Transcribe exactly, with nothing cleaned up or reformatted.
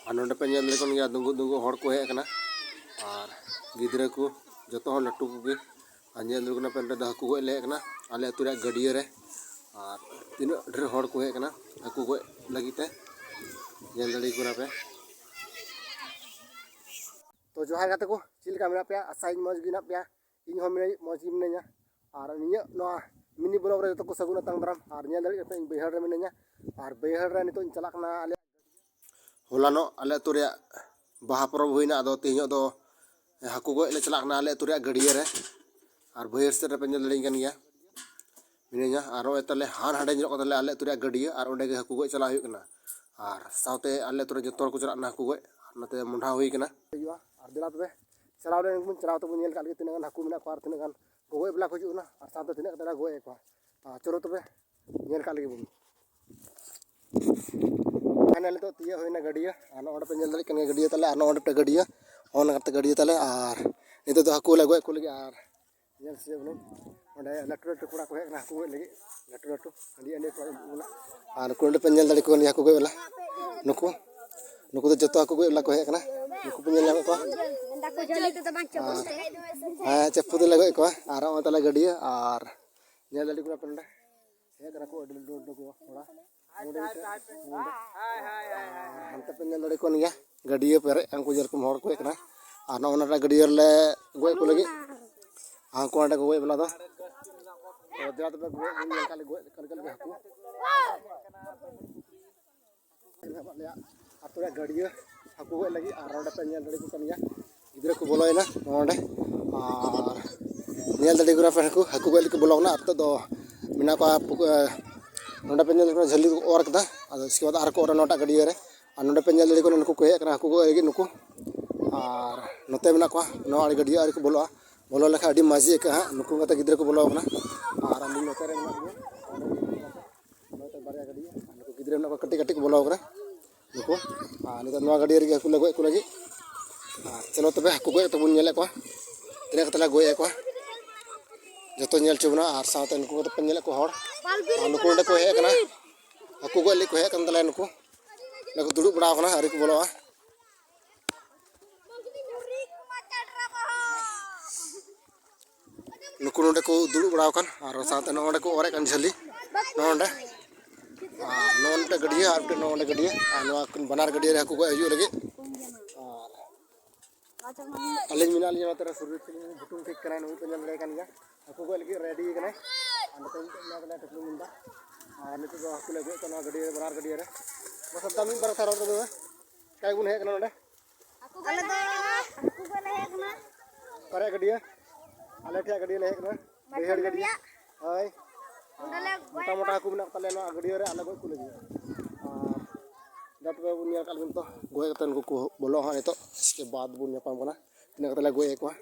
ᱟᱨ ᱱᱚᱰᱮ ᱯᱮ ᱧᱮᱞ ᱫᱟᱲᱮᱭᱟᱜ ᱠᱟᱱ ᱜᱮᱭᱟ, ᱫᱩᱸᱜᱩᱜ ᱫᱩᱸᱜᱩᱜ ᱦᱚᱲ ᱠᱚ ᱦᱮᱡ ᱟᱠᱟᱱᱟ, ᱟᱨ ᱜᱤᱫᱽᱨᱟᱹ ᱠᱚ ᱡᱚᱛᱚ ᱦᱚᱲ ᱞᱟᱹᱴᱩ ᱠᱚᱜᱮ᱾ ᱟᱨ ᱧᱮᱞ ᱫᱟᱲᱮᱭᱟᱜ ᱠᱟᱱᱟ ᱯᱮ, ᱱᱚᱸᱰᱮ ᱫᱚ ᱦᱟᱹᱠᱩ ᱜᱚᱡ ᱞᱮ ᱦᱮᱡ ᱟᱠᱟᱱᱟ ᱟᱞᱮ ᱟᱹᱛᱩ ᱨᱮᱭᱟᱜ ᱜᱟᱹᱰᱭᱟᱹ ᱨᱮ᱾ ᱟᱨ ᱛᱤᱱᱟᱹᱜ ᱰᱷᱮᱨ ᱦᱚᱲ ᱠᱚ ᱦᱮᱡ ᱟᱠᱟᱱᱟ ᱦᱟᱹᱠᱩ ᱜᱚᱡ ᱞᱟᱹᱜᱤᱫ ᱛᱮ, ᱧᱮᱞ ᱫᱟᱲᱮᱭᱟᱠᱚ ᱠᱟᱱᱟ ᱯᱮ᱾ ᱛᱚ ᱡᱚᱦᱟᱨ ᱜᱟᱛᱮ ᱠᱚ, ᱪᱮᱫ ᱞᱮᱠᱟ ᱢᱮᱱᱟᱜ ᱯᱮᱭᱟ? ᱟᱥᱟᱭᱟᱹᱧ ᱢᱚᱡᱽ ᱜᱮ ᱢᱮᱱᱟᱜ ᱯᱮᱭᱟ᱾ ᱤᱧ ᱦᱚᱸ ᱢᱤᱱᱟᱹᱧ, ᱢᱚᱡᱽ ᱜᱮ ᱢᱤᱱᱟᱹᱧᱟ᱾ ᱟᱨ ᱤᱧᱟᱹᱜ ᱱᱚᱣᱟ mini vlog ᱨᱮ ᱡᱚᱛᱚ ᱠᱚ ᱥᱟᱹᱜᱩᱱ ᱟᱛᱟᱝ ᱫᱟᱨᱟᱢ᱾ ᱟᱨ ᱧᱮᱞ ᱫᱟᱲᱮᱭᱟᱜ ᱠᱟᱱᱟ ᱤᱧ ᱵᱟᱹᱭᱦᱟᱹᱲ ᱨᱮ ᱢᱤᱱᱟᱹᱧᱟ᱾ ᱟᱨ ᱵᱟᱹᱭᱦᱟᱹᱲ ᱨᱮ ᱱᱤᱛᱚᱜ ᱤᱧ ᱪᱟᱞᱟᱜ ᱠᱟᱱᱟ ᱟᱞᱮ ᱦᱚᱞᱟᱱᱚᱜ ᱟᱞᱮ ᱟᱹᱛᱩ ᱨᱮᱭᱟᱜ ᱵᱟᱦᱟ ᱯᱚᱨᱚᱵᱽ ᱦᱩᱭᱱᱟ, ᱟᱫᱚ ᱛᱮᱦᱮᱧᱚᱜ ᱫᱚ ᱦᱟᱹᱠᱩ ᱜᱚᱡ ᱞᱮ ᱪᱟᱞᱟᱜ ᱠᱟᱱᱟ ᱟᱞᱮ ᱟᱹᱛᱩ ᱨᱮᱭᱟᱜ ᱜᱟᱹᱰᱭᱟᱹ ᱨᱮ᱾ ᱟᱨ ᱵᱟᱹᱭᱦᱟᱹᱲ ᱥᱮᱫ ᱨᱮᱯᱮ ᱧᱮᱞ ᱫᱟᱲᱮᱭᱟᱹᱧ ᱠᱟᱱ ᱜᱮᱭᱟ, ᱢᱤᱱᱟᱹᱧᱟ᱾ ᱟᱨ ᱱᱚᱜᱼᱚᱭ ᱛᱟᱞᱮ ᱦᱟᱱ ᱦᱟᱸᱰᱮ ᱧᱮᱞᱚᱜ ᱠᱟᱱ ᱛᱟᱞᱮᱭᱟ ᱟᱞᱮ ᱟᱹᱛᱩ ᱨᱮᱭᱟᱜ ᱜᱟᱹᱰᱭᱟᱹ, ᱟᱨ ᱚᱸᱰᱮ ᱜᱮ ᱦᱟᱹᱠᱩ ᱜᱚᱡ ᱪᱟᱞᱟᱜ ᱦᱩᱭᱩᱜ ᱠᱟᱱᱟ᱾ ᱟᱨ ᱥᱟᱶᱛᱮ ᱟᱞᱮ ᱟᱹᱛᱩ ᱨᱮ ᱡᱚᱛᱚ ᱦᱚᱲ ᱠᱚ ᱪᱟᱞᱟᱜ ᱠᱟᱱᱟ ᱦᱟᱹᱠᱩ ᱜᱚᱡ, ᱟᱨ ᱱᱚᱛᱮ ᱢᱚᱸᱰᱷᱟ ᱦᱩᱭ ᱠᱟᱱᱟ᱾ ᱦᱩᱭᱩᱜᱼᱟ, ᱟᱨ ᱫᱮᱞᱟ ᱛᱚᱵᱮ ᱪᱟᱞᱟᱣ ᱞᱮᱱ ᱜᱮᱵᱚᱱ, ᱪᱟᱞᱟᱣ ᱛᱮᱵᱚᱱ ᱧᱮᱞ ᱠᱟᱜ ᱞᱮᱜᱮ ᱛᱤᱱᱟᱹᱜ ᱜᱟᱱ ᱦᱟᱹᱠᱩ ᱢᱮᱱᱟᱜ ᱠᱚᱣᱟ ᱟᱨ ᱛᱤᱱᱟᱹᱜ ᱜᱟᱱ ᱜᱚᱜᱚᱡ ᱵᱟᱞᱟ ᱠᱚ ᱦᱤᱡᱩᱜ ᱠᱟᱱᱟ ᱟᱨ ᱥᱟᱶᱛᱮ ᱛᱤᱱᱟᱹᱜ ᱠᱟᱛᱮ ᱞᱮ ᱜᱚᱡ ᱮᱫ ᱠᱚᱣᱟ᱾ ᱟᱨ ᱪᱚᱞᱚ ᱛᱚᱵᱮ ᱧᱮᱞ ᱠᱟᱜ ᱞᱮᱜᱮ ᱵᱚᱱ᱾ ᱯᱷᱟᱭᱱᱟᱞ ᱱᱤᱛᱚᱜ ᱛᱤᱭᱟᱹᱜ ᱦᱩᱭᱱᱟ ᱜᱟᱹᱰᱭᱟᱹ, ᱟᱨ ᱱᱚᱜᱼᱚ ᱱᱚᱰᱮ ᱯᱮ ᱧᱮᱞ ᱫᱟᱲᱮᱭᱟᱜ ᱠᱟᱱ ᱜᱮᱭᱟ ᱜᱟᱹᱰᱭᱟᱹ ᱛᱟᱞᱮ, ᱟᱨ ᱱᱚᱜᱼᱚ ᱱᱚᱰᱮ ᱜᱟᱹᱰᱭᱟᱹ, ᱦᱚᱸ ᱚᱱᱟ ᱠᱟᱛᱮ ᱜᱟᱹᱰᱭᱟᱹ ᱛᱟᱞᱮ᱾ ᱟᱨ ᱱᱤᱛᱚᱜ ᱫᱚ ᱦᱟᱹᱠᱩ ᱞᱮ ᱜᱚᱡ ᱠᱚ ᱞᱟᱹᱜᱤᱫ, ᱟᱨ ᱧᱮᱞ ᱥᱮ ᱵᱚᱞᱮ ᱚᱸᱰᱮ ᱞᱟᱹᱴᱩ ᱞᱟᱹᱴᱩ ᱠᱚᱲᱟ ᱠᱚ ᱦᱮᱡ ᱠᱟᱱᱟ ᱦᱟᱹᱠᱩ ᱜᱚᱡ ᱞᱟᱹᱜᱤᱫ, ᱞᱟᱹᱴᱩ ᱞᱟᱹᱴᱩ ᱟᱹᱰᱤ ᱟᱹᱰᱤ ᱠᱚᱲᱟ ᱠᱚ ᱦᱮᱡ ᱠᱟᱱᱟ᱾ ᱟᱨ ᱱᱩᱠᱩ ᱱᱚᱰᱮ ᱯᱮ ᱧᱮᱞ ᱫᱟᱲᱮ ᱠᱚ ᱠᱟᱱ ᱜᱮᱭᱟ ᱦᱟᱹᱠᱩ ᱜᱚᱡ ᱵᱟᱞᱟ, ᱱᱩᱠᱩ ᱱᱩᱠᱩ ᱫᱚ ᱡᱚᱛᱚ ᱦᱟᱹᱠᱩ ᱜᱚᱡ ᱵᱟᱞᱟ ᱠᱚ ᱦᱮᱡ ᱠᱟᱱᱟ, ᱱᱩᱠᱩ ᱯᱮ ᱧᱮᱞ ᱧᱟᱢᱮᱫ ᱠᱚᱣᱟ᱾ ᱫᱟᱠᱟ ᱡᱚᱢ ᱞᱟᱹᱜᱤᱫ ᱫᱚ ᱵᱟᱝ ᱪᱚ ᱟᱨ ᱦᱮᱸ, ᱪᱟᱯᱯᱩ ᱛᱮᱞᱮ ᱜᱚᱡ ᱠᱚᱣᱟ᱾ ᱟᱨ ᱱᱚᱜᱼᱚᱭ ᱛᱟᱞᱮ ᱜᱟᱹᱰᱭᱟᱹ, ᱟᱨ ᱧᱮᱞ ᱫᱟᱲᱮ ᱠᱚ ᱠᱟᱱᱟ ᱯᱮ ᱱᱚᱰᱮ ᱦᱮᱡ ᱠᱟᱱᱟ ᱠᱚ ᱟᱹᱰᱤ ᱞᱟᱹᱴᱩ ᱞᱟᱹᱴᱩ ᱠᱚ ᱠᱚᱲᱟ᱾ ᱱᱚᱰᱮ ᱢᱤᱫᱴᱮᱡ, ᱱᱚᱰᱮ᱾ ᱟᱨ ᱦᱟᱱᱛᱮ ᱯᱮ ᱧᱮᱞ ᱫᱟᱲᱮ ᱠᱚ ᱠᱟᱱ ᱜᱮᱭᱟ, ᱜᱟᱹᱰᱭᱟᱹ ᱯᱮᱨᱮᱡ ᱩᱱᱠᱩ ᱡᱮᱨᱚᱠᱚᱢ ᱦᱚᱲ ᱠᱚ ᱦᱮᱡ ᱠᱟᱱᱟ᱾ ᱟᱨ ᱱᱚᱜᱼᱚ ᱱᱚᱣᱟ ᱜᱟᱹᱰᱭᱟᱹ ᱨᱮᱞᱮ ᱜᱚᱡ ᱠᱚ ᱞᱟᱹᱜᱤᱫ᱾ ᱟᱨ ᱩᱱᱠᱩ ᱚᱸᱰᱮ ᱠᱚ ᱜᱚᱡ ᱵᱟᱞᱟ ᱫᱚ᱾ ᱛᱚ ᱫᱮᱞᱟ ᱛᱚᱵᱮ ᱜᱚᱡ ᱵᱚᱱ ᱧᱮᱞ ᱠᱟᱜ ᱞᱮ, ᱜᱚᱡ ᱠᱟᱜ ᱞᱮ ᱦᱟᱹᱠᱩ᱾ ᱢᱮᱱᱟᱜ ᱟᱠᱟᱫ ᱞᱮᱭᱟ ᱟᱹᱛᱩ ᱨᱮᱭᱟᱜ ᱜᱟᱹᱰᱭᱟᱹ ᱦᱟᱹᱠᱩ ᱜᱚᱡ ᱞᱟᱹᱜᱤᱫ᱾ ᱟᱨ ᱱᱚᱰᱮ ᱯᱮ ᱧᱮᱞ ᱫᱟᱲᱮ ᱠᱚ ᱠᱟᱱ ᱜᱮᱭᱟ, ᱜᱤᱫᱽᱨᱟᱹ ᱠᱚ ᱵᱚᱞᱚᱭᱮᱱᱟ ᱱᱚᱰᱮ᱾ ᱟᱨ ᱧᱮᱞ ᱫᱟᱲᱮ ᱠᱚ ᱠᱟᱱᱟ ᱯᱮ, ᱦᱟᱹᱠᱩ, ᱦᱟᱹᱠᱩ ᱜᱚᱡ ᱞᱟᱹᱜᱤᱫ ᱠᱚ ᱵᱚᱞᱚ ᱠᱟᱱᱟ᱾ ᱟᱨ ᱱᱤᱛᱚᱜ ᱫᱚ ᱢᱮᱱᱟᱜ ᱠᱚᱣᱟ ᱯᱩᱠ-, ᱮ, ᱱᱚᱰᱮ ᱯᱮ ᱧᱮᱞ ᱫᱟᱲᱮ ᱠᱟᱱᱟ ᱡᱷᱟᱹᱞᱤ ᱠᱚ ᱚᱨ ᱠᱮᱫᱟ᱾ ᱟᱫᱚ ᱤᱥᱠᱮ ᱵᱟᱫ ᱟᱨ ᱠᱚ ᱚᱨᱟ ᱱᱚᱣᱟᱴᱟᱜ ᱜᱟᱹᱰᱭᱟᱹ ᱨᱮ᱾ ᱟᱨ ᱱᱚᱰᱮ ᱯᱮ ᱧᱮᱞ ᱫᱟᱲᱮ ᱠᱚ ᱠᱟᱱᱟ ᱱᱩᱠᱩ ᱠᱚ ᱦᱮᱡ ᱟᱠᱟᱱᱟ ᱦᱟᱹᱠᱩ ᱜᱚᱡ ᱞᱟᱹᱜᱤᱫ ᱱᱩᱠᱩ᱾ ᱟᱨ ᱱᱚᱛᱮ ᱢᱮᱱᱟᱜ ᱠᱚᱣᱟ, ᱱᱚᱣᱟ ᱟᱲᱮ ᱜᱟᱹᱰᱭᱟᱹ ᱟᱲᱮ ᱠᱚ ᱵᱚᱞᱚᱜᱼᱟ᱾ ᱵᱚᱞᱚ ᱞᱮᱠᱷᱟᱱ ᱟᱹᱰᱤ ᱢᱚᱡᱽ ᱜᱮ ᱟᱹᱭᱠᱟᱹᱜᱼᱟ ᱦᱟᱸᱜ᱾ ᱱᱩᱠᱩ ᱜᱟᱛᱮ ᱜᱤᱫᱽᱨᱟᱹ ᱠᱚ ᱵᱚᱞᱚ ᱟᱠᱟᱱᱟ᱾ ᱟᱨ ᱟᱹᱞᱤᱧ ᱱᱚᱛᱮ ᱨᱮ ᱢᱮᱱᱟᱜ ᱞᱤᱧᱟ᱾ ᱱᱚᱛᱮ ᱵᱟᱨᱭᱟ ᱜᱟᱹᱰᱭᱟᱹ, ᱟᱨ ᱱᱩᱠᱩ ᱜᱤᱫᱽᱨᱟᱹ ᱢᱮᱱᱟᱜ ᱠᱚᱣᱟ, ᱠᱟᱹᱴᱤᱡ ᱠᱟᱹᱴᱤᱡ ᱠᱚ ᱵᱚᱞᱚ ᱟᱠᱟᱱᱟ ᱱᱩᱠᱩ᱾ ᱟᱨ ᱱᱤᱛᱚᱜ ᱱᱚᱣᱟ ᱜᱟᱹᱰᱭᱟᱹ ᱨᱮᱜᱮ ᱦᱟᱹᱠᱩ ᱞᱮ ᱜᱚᱡ ᱠᱚ ᱞᱟᱹᱜᱤᱫ᱾ ᱟᱨ ᱪᱚᱞᱚ ᱛᱚᱵᱮ ᱦᱟᱹᱠᱩ ᱜᱚᱡ ᱠᱟᱛᱮ ᱵᱚᱱ ᱧᱮᱞᱮᱫ ᱠᱚᱣᱟ, ᱛᱤᱱᱟᱹᱜ ᱠᱟᱛᱮ ᱞᱮ ᱜᱚᱡ ᱮᱫ ᱠᱚᱣᱟ᱾ ᱡᱚᱛᱚ ᱧᱮᱞ ᱦᱚᱪᱚ ᱵᱚᱱᱟ᱾ ᱟᱨ ᱥᱟᱶᱛᱮ ᱱᱩᱠᱩ ᱠᱚᱫᱚ ᱯᱮ ᱧᱮᱞᱮᱫ ᱠᱚᱣᱟ ᱦᱚᱲ, ᱟᱨ ᱱᱩᱠᱩ ᱱᱚᱰᱮ ᱠᱚ ᱦᱮᱡ ᱟᱠᱟᱱᱟ, ᱦᱟᱹᱠᱩ ᱜᱚᱡ ᱞᱟᱹᱜᱤᱫ ᱠᱚ ᱦᱮᱡ ᱟᱠᱟᱱ ᱛᱟᱞᱮᱭᱟ᱾ ᱱᱩᱠᱩ ᱱᱚᱰᱮ ᱠᱚ ᱫᱩᱲᱩᱵ ᱵᱟᱲᱟ ᱟᱠᱟᱱᱟ, ᱟᱹᱣᱨᱤ ᱠᱚ ᱵᱚᱞᱚᱜᱼᱟ᱾ ᱱᱚᱰᱮ ᱠᱚ ᱫᱩᱲᱩᱵ ᱵᱟᱲᱟ ᱟᱠᱟᱱ, ᱟᱨ ᱥᱟᱶᱛᱮ ᱱᱚᱜᱼᱚ ᱱᱚᱰᱮ ᱠᱚ ᱚᱨᱮᱫ ᱠᱟᱱ ᱡᱷᱟᱹᱞᱤ, ᱱᱚᱜᱼᱚ ᱱᱚᱰᱮ᱾ ᱟᱨ ᱱᱚᱜᱼᱚ ᱱᱚᱰᱮ ᱜᱟᱹᱰᱭᱟᱹ, ᱟᱨ ᱢᱤᱫᱴᱮᱱ ᱱᱚᱜᱼᱚ ᱱᱚᱰᱮ ᱜᱟᱹᱰᱭᱟᱹ, ᱟᱨ ᱱᱚᱣᱟ ᱠᱤᱱ ᱵᱟᱱᱟᱨ ᱜᱟᱹᱰᱭᱟᱹ ᱨᱮ ᱦᱟᱹᱠᱩ ᱠᱚ ᱦᱤᱡᱩᱜ ᱞᱟᱹᱜᱤᱫ᱾ ᱟᱨ ᱟᱹᱞᱤᱧ ᱢᱮᱱᱟᱜ ᱞᱤᱧᱟ ᱱᱚᱛᱮ ᱨᱮ, ᱥᱩᱨᱡᱤᱛ ᱥᱤᱝ ᱵᱷᱩᱴᱩᱝ ᱴᱷᱤᱠ ᱠᱟᱱᱟᱭ, ᱱᱩᱭ ᱯᱮ ᱧᱮᱞ ᱫᱟᱲᱮᱭᱟᱭ ᱠᱟᱱ ᱜᱮᱭᱟ᱾ ᱦᱟᱹᱠᱩ ᱜᱚᱡ ᱞᱟᱹᱜᱤᱫ ᱨᱮᱰᱤ ᱠᱟᱱᱟᱭ᱾ ᱟᱨ ᱱᱚᱛᱮ ᱢᱤᱫᱴᱮᱱ ᱢᱮᱱᱟᱭ ᱛᱟᱞᱮᱭᱟ ᱴᱩᱠᱞᱩ ᱢᱩᱱᱰᱟ᱾ ᱟᱨ ᱱᱤᱛᱚᱜ ᱫᱚ ᱦᱟᱹᱠᱩ ᱞᱮ ᱟᱹᱜᱩᱭᱮᱫ ᱠᱚᱣᱟ ᱱᱚᱣᱟ ᱜᱟᱹᱰᱭᱟᱹ ᱨᱮ, ᱵᱟᱱᱟᱨ ᱜᱟᱹᱰᱭᱟᱹ ᱨᱮ᱾ ᱢᱟ ᱥᱟᱱᱛᱟᱲ ᱢᱤᱫ ᱵᱟᱨ ᱠᱟᱛᱷᱟ ᱨᱚᱲ ᱛᱟᱵᱚᱱ ᱢᱮ᱾ ᱚᱠᱟ ᱜᱮᱵᱚᱱ ᱦᱮᱡ ᱟᱠᱟᱱᱟ ᱱᱚᱰᱮ? ᱟᱞᱮ ᱫᱚ ᱦᱟᱹᱠᱩ ᱜᱚᱡ ᱞᱮ ᱦᱮᱡ ᱟᱠᱟᱱᱟ᱾ ᱚᱠᱟᱨᱮᱭᱟᱜ ᱜᱟᱹᱰᱭᱟᱹ? ᱟᱞᱮ ᱴᱷᱮᱱ ᱜᱟᱹᱰᱭᱟᱹ ᱞᱮ ᱦᱮᱡ ᱟᱠᱟᱱᱟ᱾ ᱵᱟᱹᱭᱦᱟᱹᱲ ᱜᱟᱹᱰᱭᱟᱹ᱾ ᱦᱳᱭ᱾ ᱚᱸᱰᱮ ᱞᱮ ᱢᱚᱴᱟ ᱜᱚᱡ ᱢᱚᱴᱟ ᱠᱚᱣᱟ᱾ ᱦᱟᱹᱠᱩ ᱢᱮᱱᱟᱜ ᱠᱚ ᱛᱟᱞᱮᱭᱟ ᱱᱚᱣᱟ ᱜᱟᱹᱰᱭᱟᱹ ᱨᱮ, ᱟᱞᱮ ᱜᱚᱡ ᱠᱚ ᱞᱟᱹᱜᱤᱫ᱾ ᱟᱨ ᱡᱟ ᱛᱚᱵᱮ ᱵᱚᱱ ᱧᱮᱞ ᱠᱟᱜ ᱞᱮᱜᱮ ᱱᱤᱛᱚᱜ ᱜᱚᱡ ᱠᱟᱛᱮ ᱩᱱᱠᱩ ᱠᱚ ᱵᱚᱞᱚᱜᱼᱟ ᱦᱟᱸᱜ ᱱᱤᱛᱚᱜ᱾ ᱤᱥᱠᱮ ᱵᱟᱫ ᱵᱚᱱ ᱧᱟᱯᱟᱢ ᱠᱟᱱᱟ ᱛᱤᱱᱟᱹᱜ ᱠᱟᱛᱮ ᱞᱮ ᱜᱚᱡ ᱮᱫ ᱠᱚᱣᱟ᱾